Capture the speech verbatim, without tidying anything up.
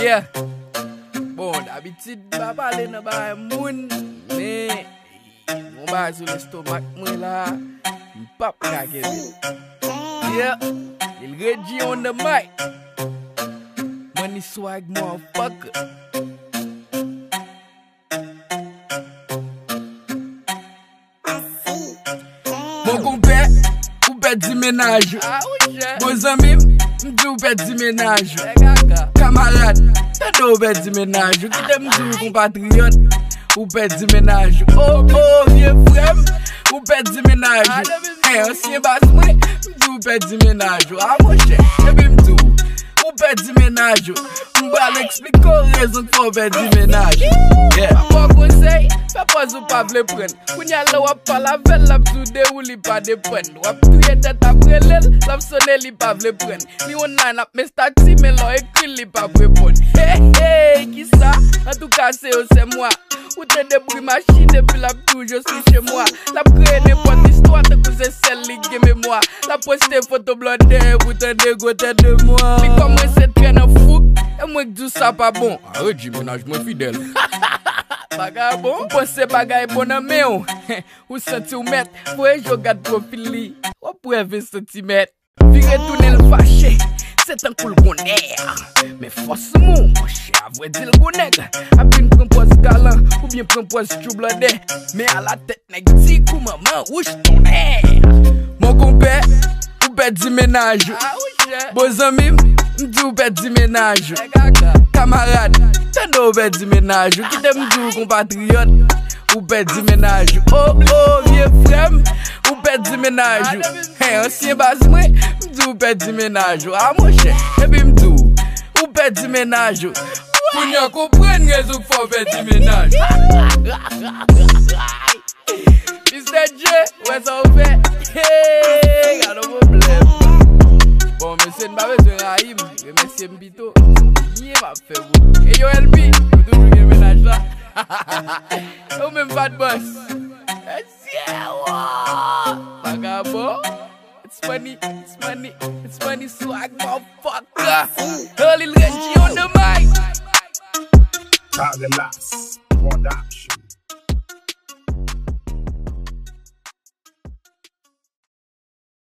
Yeah. Bon, dabitid, m pa pale nan bagay moun, men yon bagay sou lestomak mwen la, m p ap ka kenbe. Yeah, Lil Reggie on the mic. Money swag, motherfucker. Mon konpè, ou pèdi mennaj ou. Bon zanmi m, m di ou pèdi mennaj ou. Kamarad, tande ou pèdi mennaj ou. Kite m di ou konpatriyòt, ou pèdi mennaj ou. Oh, oh, vye frè m, ou pèdi mennaj ou. Hey, ansyen baz mwen, m di ou pèdi mennaj ou. A monchè, epi m di ou, ou pèdi mennaj ou. M pral eksplike w rezon k fè w pèdi mennaj ou. Yeah. Bon konsèy, fè pòz ou pa vle prann. Kounye a lè w ap pale avè l, l ap di w de ou li pa depann. W ap touye tèt ap rele l, l ap sone li pa vle prann. Li online ap men estati, men lè w ekri l, li p ap reponn. Hey, hey, kisa? Antouka, se yo, se mwa. Ou tande bri machin epi l ap di w je suis chez moi. L ap kreye nenpòt istwa tankou se sèl li k gen memwa. L ap poste foto blòdè pou tande gwo tèt de mwa. Li kòmanse trè nan fouk, e mwen k di w sa pa bon. Arete, mennaj mwen fidèl. Vagabon, ou panse bagay bon nan men w. Ou santi w mèt, voye je w gad pwofil li. W ap wè ven santimèt. Vire tounen l fache, se tankou l gon nè. Men fòs mou, monchè, a vrè di l gon nèg ap vin pran pòz galan, oubyen pran pòz tchou blòdè. Men alatèt nèg di kou manman wouch tonnè. Mon konpè, ou pèdi mennaj ou. Bon zanmi m, m di ou pèdi mennaj ou. Kamarad, tande ou pèdi mennaj ou. Kite m di ou konpatriyòt, ou pèdi mennaj ou. Oh, oh, vye frè m, ou pèdi mennaj ou. Hey, ansyen baz mwen, m di ou pèdi mennaj ou. A monchè, epi m di ou, ou pèdi mennaj ou. Kounye a w konprann rezon k fè w pèdi mennaj ou. Mister J, ou wè sa w fè? Hey, gade yon pwoblèm. Bon, mesye, n pa bezwen rayi m. Remèsye m pito. Se yon byen m ap fè pou nou. E yo, L P, ou toujou gen mennaj la? E ou menm, Fat Boss? Mesye, wo! Vagabon. It's money, it's money, it's money swag, motherfucker. Lil Reggie on the mic. Carreras Production.